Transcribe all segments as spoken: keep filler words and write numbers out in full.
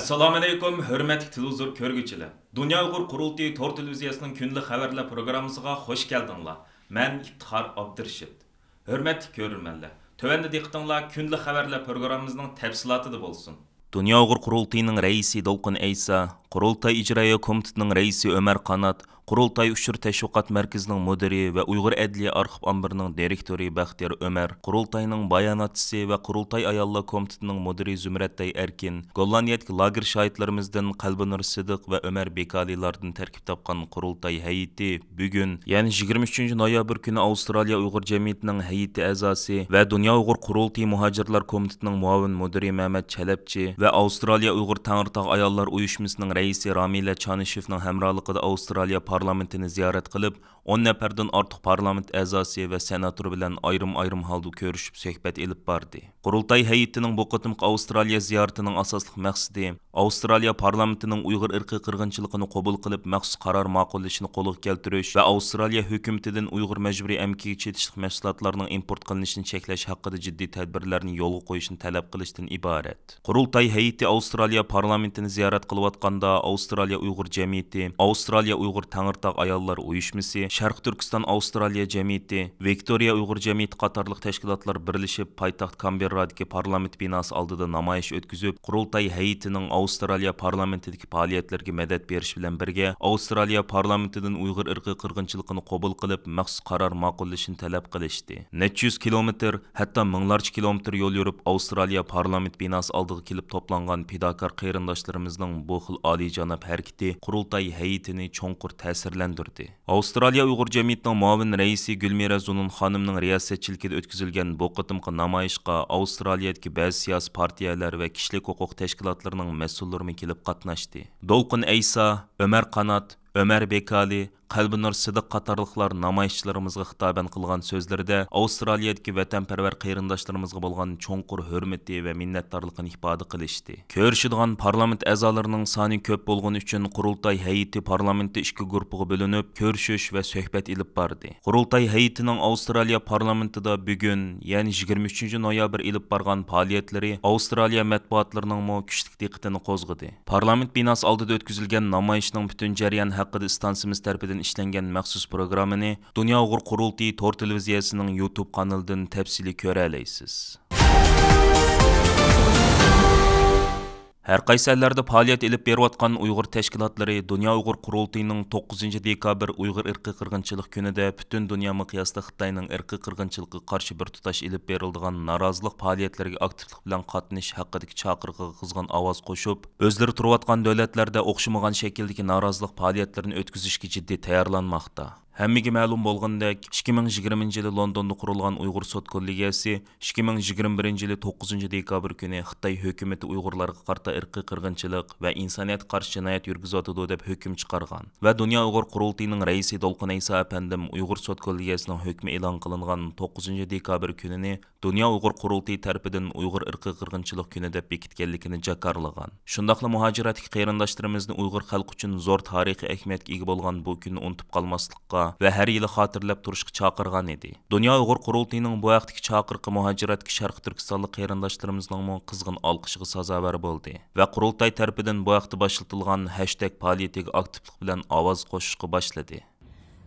ئەسسالامۇئەلەيكۇم، ھۆرمەتلىك تېلېۋىزور كۆرگۈچىلەر! دۇنيا ئۇيغۇر قۇرۇلتىيى تور تېلېۋىزىيەسىنىڭ كۈندىلىك خەۋەرلەر پروگراممىسىغا خۇش كەلدىڭلار. مەن ئىپتىخار ئابدۇرېشىت. ھۆرمەتلىك كۆرۈرمەنلەر، تۆۋەندە دىققىتىڭلار كۈندىلىك خەۋەرلەر پروگراممىمىزنىڭ تەپسىلاتىدا بولسۇن. دۇنيا ئۇيغۇر قۇرۇلتىيىنىڭ رەئىسى دولقۇن ئەيسا، قۇرۇلتاي ئىجرائىيە كومىتېتىنىڭ رەئىسى ئۆمەر قانات، قۇرۇلتاي ئۇچۇر تەشۋىقات مەركىزىنىڭ مۇدىرى ۋە ئۇيغۇر ئەدلىيە ئارخىپ ئامبىرىنىڭ دىرېكتورى بەختىيار ئۆمەر، قۇرۇلتاينىڭ باياناتچىسى ۋە قۇرۇلتاي ئاياللار كومىتېتىنىڭ مۇدىرى زۇمرەتئاي ئەركىن، گوللاندىيەدىكى لاگېر شاھىتلىرىمىزدىن قەلبىنۇر سىدىق ۋە ئۆمەر بېكالىلاردىن تەركىب تاپقان قۇرۇلتاي ھەيئىتى بۈگۈن، يەنى يىگىرمە ئۈچىنچى نويابىر كۈنى ئاۋسترالىيە ئۇيغۇر جەمئىيىتىنىڭ ھەيئىتى ئەزاسى ۋە دۇنيا ئۇيغۇر قۇرۇلتىيى مۇھاجىرلار كومىتېتىنىڭ مۇئاۋىن مۇدىرى مەمەت چەلەپچى ۋە ئاۋسترالىيە ئۇيغۇر تەڭرىتاغ ئاياللار ئۇيۇشمىسىنىڭ رەئىسى رامىلە چانىشېۋنىڭ ھەمراھلىقىدا ئاۋسترالىيە پارلامېنتىنى زىيارەت قىلىپ، ئون نەپەردىن ئارتۇق پارلامېنت ئەزاسى ۋە سېناتور بىلەن ئايرىم-ئايرىم ھالدا كۆرۈشۈپ سۆھبەت ئېلىپ باردى. قۇرۇلتاي ھەيئىتىنىڭ بۇ قېتىمقى ئاۋسترالىيە زىيارىتىنىڭ ئاساسلىق مەقسىتى ئاۋسترالىيە پارلامېنتىنىڭ ئۇيغۇر ئىرقىي قىرغىنچىلىقىنى قوبۇل قىلىپ، مەخسۇس قارار ماقۇللىشىنى قولغا كەلتۈرۈش ۋە ئاۋسترالىيە ھۆكۈمىتىدىن ئۇيغۇر مەجبۇرىي ئەمگىكىگە چېتىشلىق مەھسۇلاتلارنىڭ ئىمپورت قىلىنىشىنى چەكلەش ھەققىدە جىددىي تەدبىرلەرنى يولغا قويۇشنى تەلەپ قىلىشتىن ئىبارەت. قۇرۇلتاي ھەيئىتى ئاۋسترالىيە پارلامېنتىنى زىيارەت قىلىۋاتقاندا، ئاۋسترالىيە ئۇيغۇر جەمئىيىتى، ئاۋسترالىيە ئۇيغۇر تەڭرىتاغ ئاياللار ئۇيۇشمىسى، شەرقىي تۈركىستان ئاۋسترالىيە جەمئىيىتى، ۋىكتورىيە ئۇيغۇر جەمئىيىتى قاتارلىق تەشكىلاتلار بىرلىشىپ، پايتەخت كانبېررادىكى پارلامېنت بىناسى ئالدىدا نامايىش ئۆتكۈزۈپ، قۇرۇلتاي ھەيئىتىنىڭ ئاۋسترالىيە پارلامېنتىدىكى پائالىيەتلىرىگە مەدەت بېرىش بىلەن بىرگە، ئاۋسترالىيە پارلامېنتىدىن ئۇيغۇر ئىرقىي قىرغىنچىلىقىنى قوبۇل قىلىپ، مەخسۇس قارار ماقۇللىشىنى تەلەپ قىلىشتى. نەچچە يۈز كىلومېتىر، ھەتتا مىڭلارچە كىلومېتىر يول يۈرۈپ، ئاۋسترالىيە پارلامېنت بىناسى ئالدىغا كېلىپ توپلانغان پىداكار قېرىنداشلىرىمىزنىڭ بۇ خىل ئالىيجاناب ھەرىكىتى قۇرۇلتاي ھەيئىتىنى چوڭقۇر تەسىرلەندۈردى. ئاۋسترالىيە ئۇيغۇر جەمئىيىتىنىڭ مۇئاۋىن رەئىسى گۈلمىرە زۇنۇن خانىمنىڭ رىياسەتچىلىكىدە ئۆتكۈزۈلگەن بۇ قېتىمقى نامايىشقا ئاۋسترالىيەدىكى بەزى سىياسىي پارتىيەلەر ۋە كىشىلىك ھوقۇق تەشكىلاتلىرىنىڭ مەسئۇللىرىمۇ كېلىپ قاتناشتى. دولقۇن ئەيسا، ئۆمەر قانات، ئۆمەر بېكالى، قەلبىنۇر سىدىق قاتارلىقلار نامايىشچىلىرىمىزغا خىتابەن قىلغان سۆزلىرىدە ئاۋسترالىيەدىكى ۋەتەنپەرۋەر قېرىنداشلىرىمىزغا بولغان چوڭقۇر ھۆرمىتى ۋە مىننەتدارلىقىنى ئىپادە قىلىشتى. كۆرۈشىدىغان پارلامېنت ئەزالىرىنىڭ سانى كۆپ بولغىنى ئۈچۈن قۇرۇلتاي ھەيئىتى پارلامېنتتا ئىككى گۇرۇپپىغا بۆلۈنۈپ، كۆرۈشۈش ۋە سۆھبەت ئېلىپ باردى. قۇرۇلتاي ھەيئىتىنىڭ ئاۋسترالىيە پارلامېنتىدا بۈگۈن، يەنى يىگىرمە ئۈچىنچى نويابىر ئېلىپ بارغان پائالىيەتلىرى ئاۋسترالىيە مەتبۇئاتلىرىنىڭمۇ كۈچلۈك دىققىتىنى قوزغىدى. پارلامېنت بىناسى ئالدىدا ئۆتكۈزۈلگەن نامايىشنىڭ پۈتۈن جەريانى ھەققىدە ئىستانسىمىز تەرىپىدىن ئىشلەنگەن مەخسۇس پروگراممىنى دۇنيا ئۇيغۇر قۇرۇلتىيى تور تېلېۋىزىيەسىنىڭ يۇتۇب قانىلىدىن تەپسىلىي كۆرەلەيسىز. ھەر قايسى ئەللەردە پائالىيەت ئېلىپ بېرىۋاتقان ئۇيغۇر تەشكىلاتلىرى دۇنيا ئۇيغۇر قۇرۇلتىيىنىڭ توققۇزىنچى دېكابىر ئۇيغۇر ئىرقىي قىرغىنچىلىق كۈنىدە پۈتۈن دۇنيا مىقياسىدا خىتاينىڭ ئىرقىي قىرغىنچىلىقىغا قارشى بىر تۇتاش ئېلىپ بېرىلىدىغان نارازىلىق پائالىيەتلىرىگە ئاكتىپلىق بىلەن قاتنىشىش ھەققىدىكى چاقىرىقىغا قىزغىن ئاۋاز قوشۇپ، ئۆزلىرى تۇرۇۋاتقان دۆلەتلەردە ئوخشىمىغان شەكىلدىكى نارازىلىق پائالىيەتلىرىنى ئۆتكۈزۈشكە جىددىي تەييارلانماقتا. ھەممىگە مەلۇم بولغىنىدەك، ئىككى مىڭ يىگىرمىنچى يىلى لوندوندا قۇرۇلغان ئۇيغۇر سوت كوللېگىيەسى ئىككى مىڭ يىگىرمە بىرىنچى يىلى توققۇزىنچى دېكابىر كۈنى خىتاي ھۆكۈمىتى ئۇيغۇرلارغا قارىتا ئىرقىي قىرغىنچىلىق ۋە ئىنسانىيەتكە قارشى جىنايەت يۈرگۈزۈۋاتىدۇ دەپ ھۆكۈم چىقارغان ۋە دۇنيا ئۇيغۇر قۇرۇلتىيىنىڭ رەئىسى دولقۇن ئەيسا ئەپەندىم ئۇيغۇر سوت كوللېگىيەسىنىڭ ھۆكمى ئېلان قىلىنغان توققۇزىنچى دېكابىر كۈنىنى دۇنيا ئۇيغۇر قۇرۇلتىيى تەرىپىدىن ئۇيغۇر ئىرقىي قىرغىنچىلىق كۈنى دەپ بېكىتكەنلىكىنى جاكارلىغان. شۇنداقلا مۇھاجىرەتتىكى قېرىنداشلىرىمىزنى ئۇيغۇر خەلقى ئۈچۈن زور تارىخىي ئەھمىيەتكە ئىگە بولغان بۇ كۈننى ئۇنتۇپ قالماسلىققا ۋە ھەر يىلى خاتىرىلەپ تۇرۇشقا چاقىرغان ئىدى. دۇنيا ئۇيغۇر قۇرۇلتىيىنىڭ بۇ ھەقتىكى چاقىرىقى مۇھاجىرەتتىكى شەرقىي تۈركىستانلىق قېرىنداشلىرىمىزنىڭمۇ قىزغىن ئالقىشىغا سازاۋەر بولدى ۋە قۇرۇلتاي تەرىپىدىن بۇ ھەقتە باشلىتىلغان ھەشتەگ پائالىيىتىگە ئاكتىپلىق بىلەن ئاۋاز قوشۇشقا باشلىدى.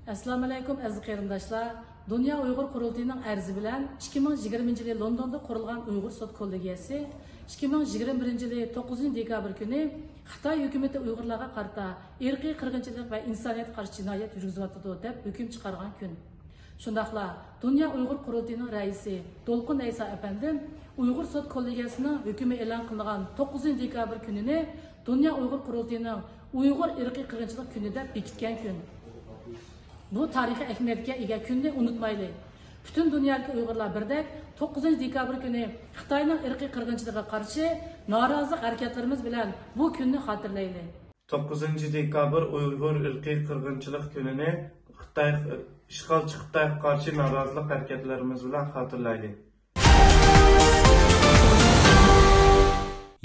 ئەسسالامۇئەلەيكۇم، ئەزىز قېرىنداشلار! دۇنيا ئۇيغۇر قۇرۇلتىيىنىڭ ئەرزى بىلەن ئىككى مىڭ يىگىرمىنچى يىلى لوندوندا قۇرۇلغان ئۇيغۇر سوت كوللېگىيەسى ئىككى مىڭ يىگىرمە بىرىنچى يىلى توققۇزىنچى دېكابىر كۈنى خىتاي ھۆكۈمىتى ئۇيغۇرلارغا قارىتا ئىرقىي قىرغىنچىلىق ۋە ئىنسانىيەتكە قارشى جىنايەت يۈرگۈزۈۋاتىدۇ، دەپ ھۆكۈم چىقارغان كۈن. شۇنداقلا دۇنيا ئۇيغۇر قۇرۇلتىيىنىڭ رەئىسى دولقۇن ئەيسا ئەپەندىم ئۇيغۇر سوت كوللېگىيەسىنىڭ ھۆكۈمى ئېلان قىلىنغان توققۇزىنچى دېكابىر كۈنىنى دۇنيا ئۇيغۇر قۇرۇلتىيىنىڭ ئۇيغۇر ئىرقىي قىرغىنچىلىق كۈنى دەپ بېكىتكەن كۈن. بۇ تارىخىي ئەھمىيەتكە ئىگە كۈننى ئۇنتۇمايلى. پۈتۈن دۇنيادىكى ئۇيغۇرلار بىردەك توققۇزىنچى دېكابىر كۈنى خىتاينىڭ ئىرقىي قىرغىنچىلىقىغا قارشى نارازىلىق ھەرىكەتلىرىمىز بىلەن بۇ كۈننى خاتىرىلەيلى. توققۇزىنچى دېكابىر ئۇيغۇر ئىرقىي قىرغىنچىلىق كۈنىنى خىتاي، ئىشغالچى خىتايغا قارشى نارازىلىق ھەرىكەتلىرىمىز بىلەن خاتىرىلەيلى.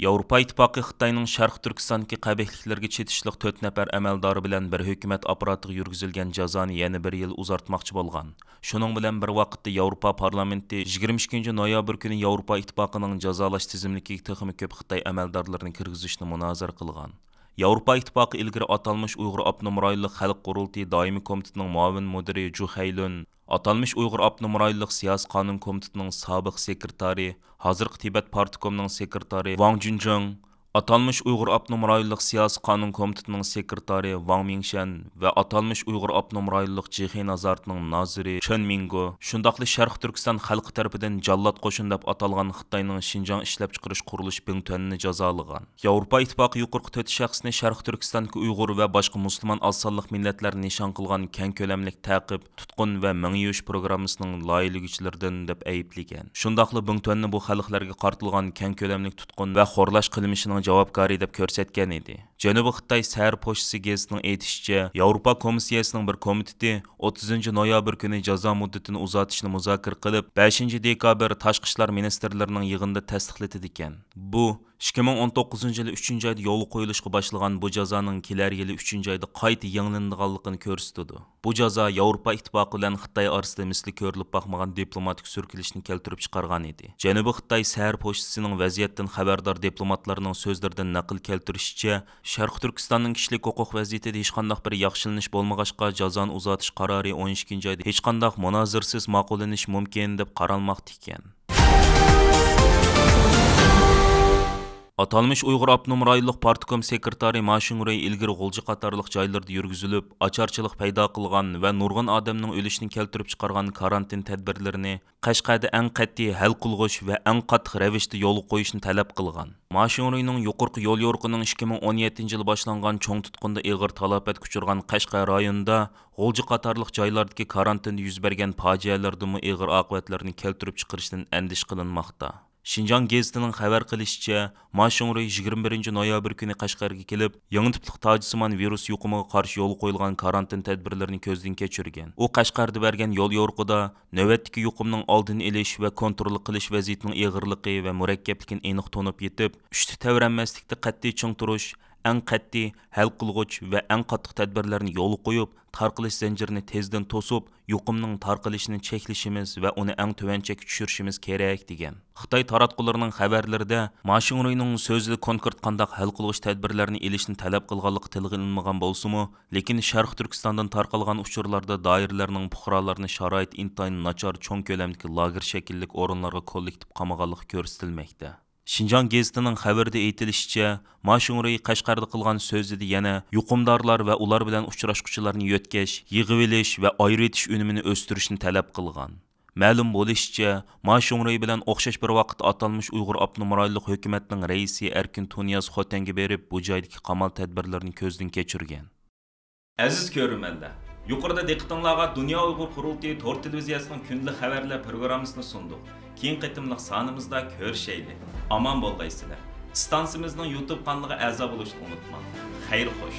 ياۋروپا ئىتتىپاقى خىتاينىڭ شەرقىي تۈركىستاندىكى قەبىھلىكلىرىگە چېتىشلىق تۆت نەپەر ئەمەلدارى بىلەن بىر ھۆكۈمەت ئاپپاراتىغا يۈرگۈزۈلگەن جازانى يەنە بىر يىل ئۇزارتماقچى بولغان. شۇنىڭ بىلەن بىر ۋاقىتتا، ياۋروپا پارلامېنتى يىگىرمە ئىككىنچى نويابىر كۈنى ياۋروپا ئىتتىپاقىنىڭ جازالاش تىزىملىكىگە تېخىمۇ كۆپ خىتاي ئەمەلدارلىرىنى كىرگۈزۈشنى مۇنازىرە قىلغان. ياۋروپا ئىتتىپاقى ئىلگىرى ئاتالمىش ئۇيغۇر ئاپتونوم رايونلۇق خەلق قۇرۇلتىيى دائىمىي كومىتېتىنىڭ مۇئاۋىن مۇدىرى جۇ خەيلۈن، ئاتالمىش ئۇيغۇر ئاپتونوم رايونلۇق سىياسىي قانۇن كومىتېتىنىڭ سابىق سېكرېتارى، ھازىرقى تىبەت پارتكومنىڭ سېكرېتارى ۋاڭ جۇنجۇڭ، ئاتالمىش ئۇيغۇر ئاپتونوم رايونلۇق سىياسىي قانۇن كومىتېتىنىڭ سېكرېتارى ۋاڭ مىڭشەن ۋە ئاتالمىش ئۇيغۇر ئاپتونوم رايونلۇق جىخې نازارىتىنىڭ نازىرى چېن مىڭگو، شۇنداقلا شەرقىي تۈركىستان خەلقى تەرىپىدىن جاللات قوشۇن دەپ ئاتالغان خىتاينىڭ شىنجاڭ ئىشلەپچىقىرىش قۇرۇلۇش بىڭتۈەننى جازالىغان. ياۋروپا ئىتتىپاقى يۇقىرىقى تۆت شەخسنى شەرقىي تۈركىستاندىكى ئۇيغۇر ۋە باشقا مۇسۇلمان ئاز سانلىق مىللەتلەرنى نىشان قىلغان كەڭ كۆلەملىك تەقىب، تۇتقۇن ۋە مېڭە يۇيۇش پروگراممىسىنىڭ لايىھىلىگۈچىلىرىدىن دەپ ئەيىبلىگەن. شۇنداقلا بىڭتۈەننى بۇ خەلقلەرگە قارىتىلغان كەڭ كۆلەملىك تۇتقۇن ۋە خورلاش قىلمىشىنىڭ جاۋابكارى دەپ كۆرسەتكەن ئىدى. جەنۇبىي خىتاي سەھەر پوچتىسى گېزىتىنىڭ ئېيتىشىچە، ياۋروپا كومىسسىيەسىنىڭ بىر كومىتېتى ئوتتۇزىنچى نويابىر كۈنى جازا مۇددىتىنى ئۇزارتىشنى مۇزاكىرە قىلىپ، بەشىنچى دېكابىر تاشقى ئىشلار مىنىستىرلىرىنىڭ يىغىنىدا تەستىقلىتىدىكەن. بۇ، ئىككى مىڭ ئون توققۇزىنچى يىلى ئۈچىنچى ئايدا يولغا قويۇلۇشقا باشلىغان بۇ جازانىڭ كېلەر يىلى ئۈچىنچى ئايدا قايتا يېڭىلىنىدىغانلىقىنى كۆرسىتىدۇ. بۇ جازا ياۋروپا ئىتتىپاقى بىلەن خىتاي ئارىسىدا مىسلى كۆرۈلۈپ باقمىغان دىپلوماتىك سۈركىلىشنى كەلتۈرۈپ چىقارغان ئىدى. جەنۇبىي خىتاي سەھەر پوچتىسىنىڭ ۋەزىيەتتىن خەۋەردار دىپلوماتلارنىڭ سۆزلىرىدىن نەقىل كەلتۈرۈشىچە، شەرقىي تۈركىستاننىڭ كىشىلىك ھوقۇق ۋەزىيىتىدە ھېچقانداق بىر ياخشىلىنىش بولمىغاچقا، جازانى ئۇزارتىش قارارى ئون ئىككىنچى ئايدا ھېچقانداق مۇنازىرىسىز ماقۇللىنىشى مۇمكىن، دەپ قارالماقتا ئىكەن. ئاتالمىش ئۇيغۇر ئاپتونوم رايونلۇق پارتكوم سېكرېتارى ما شىڭرۇي ئىلگىرى غۇلجا قاتارلىق جايلىرىدا يۈرگۈزۈلۈپ، ئاچارچىلىق پەيدا قىلغان ۋە نۇرغۇن ئادەمنىڭ ئۆلۈشىنى كەلتۈرۈپ چىقارغان كارانتىن تەدبىرلىرىنى قەشقەردە ئەڭ قەتئىي ھەل قىلغۇچ ۋە ئەڭ قاتتىق رەۋىشتە يولغا قويۇشنى تەلەپ قىلغان. ما شىڭرۇينىڭ يۇقىرىقى يوليورۇقىنىڭ ئىككى مىڭ ئون يەتتىنچى يىلى باشلانغان چوڭ تۇتقۇندا ئېغىر تالاپەتكە ئۇچرىغان قەشقەر رايونىدا غۇلجا قاتارلىق جايلاردىكى كارانتىندا يۈز بەرگەن پاجىئەلەردىمۇ ئېغىر ئاقىۋەتلەرنى كەلتۈرۈپ چىقىرىشتىن ئەندىشە قىلىنماقتا. شىنجاڭ گېزىتىنىڭ خەۋەر قىلىشىچە، ما شىڭرۇي يىگىرمە بىرىنچى نويابىر كۈنى قەشقەرگە كېلىپ، يېڭى تىپلىق تاجسىمان ۋىرۇس يۇقۇمىغا قارشى يولغا قويۇلغان كارانتىن تەدبىرلىرىنى كۆزدىن كەچۈرگەن. ئۇ قەشقەردە بەرگەن يوليورۇقىدا نۆۋەتتىكى يۇقۇمنىڭ ئالدىنى ئېلىش ۋە كونترول قىلىش ۋەزىيىتىنىڭ ئېغىرلىقى ۋە مۇرەككەپلىكىنى ئېنىق تونۇپ يېتىپ، ئۈستى تەۋرەنمەسلىكتە قەتئىي چىڭ تۇرۇش، ئەڭ قەتئىي، ھەل قىلغۇچ ۋە ئەڭ قاتتىق تەدبىرلەرنى يولغا قويۇپ، تارقىلىش زەنجىرىنى تېزدىن توسۇپ، يۇقۇمنىڭ تارقىلىشىنى چەكلىشىمىز ۋە ئۇنى ئەڭ تۆۋەن چەككە چۈشۈرۈشىمىز كېرەك، دېگەن. خىتاي تاراتقۇلىرىنىڭ خەۋەرلىرىدە ما شىڭرۇينىڭ سۆزىدە كونكرېت قانداق ھەل قىلغۇچ تەدبىرلەرنى ئېلىشنى تەلەپ قىلغانلىقى تىلغا ئېلىنمىغان بولسىمۇ، لېكىن شەرقىي تۈركىستاندىن تارقالغان ئۇچۇرلاردا دائىرىلەرنىڭ پۇقرالارنى شارائىتى ئىنتايىن ناچار چوڭ كۆلەمدىكى لاگېر شەكىللىك ئورۇنلارغا كوللېكتىپ قامىغانلىقى كۆرسىتىلمەكتە. شىنجاڭ گېزىتىنىڭ خەۋىرىدە ئېيتىلىشىچە، ما شىڭرۇي قەشقەردە قىلغان سۆزىدە يەنە يۇقۇمدارلار ۋە ئۇلار بىلەن ئۇچراشقۇچىلارنى يۆتكەش، يىغىۋېلىش ۋە ئايرىۋېتىش ئۈنۈمىنى ئۆستۈرۈشنى تەلەپ قىلغان. مەلۇم بولۇشىچە، ما شىڭرۇي بىلەن ئوخشاش بىر ۋاقىتتا ئاتالمىش ئۇيغۇر ئاپتونوم رايونلۇق ھۆكۈمەتنىڭ رەئىسى ئەركىن تۇنىياز خوتەنگە بېرىپ، بۇ جايدىكى قامال تەدبىرلىرىنى كۆزدىن كەچۈرگەن. ئەزىز كۆرۈرمەنلەر، يۇقىرىدا دىققىتىڭلارغا دۇنيا ئۇيغۇر قۇرۇلتىيى تور تېلېۋىزىيەسىنىڭ كۈندىلىك خەۋەرلەر پروگراممىسىنى سۇندۇق. كېيىن قېتىملىق سانىمىزدا كۆرۈشەيلى. ئامان بولغايسىلەر. ئىستانسىمىزنىڭ يۇتۇب قانىلىغا ئەزا بولۇشنى ئۇنتۇماڭ. خەير خوش.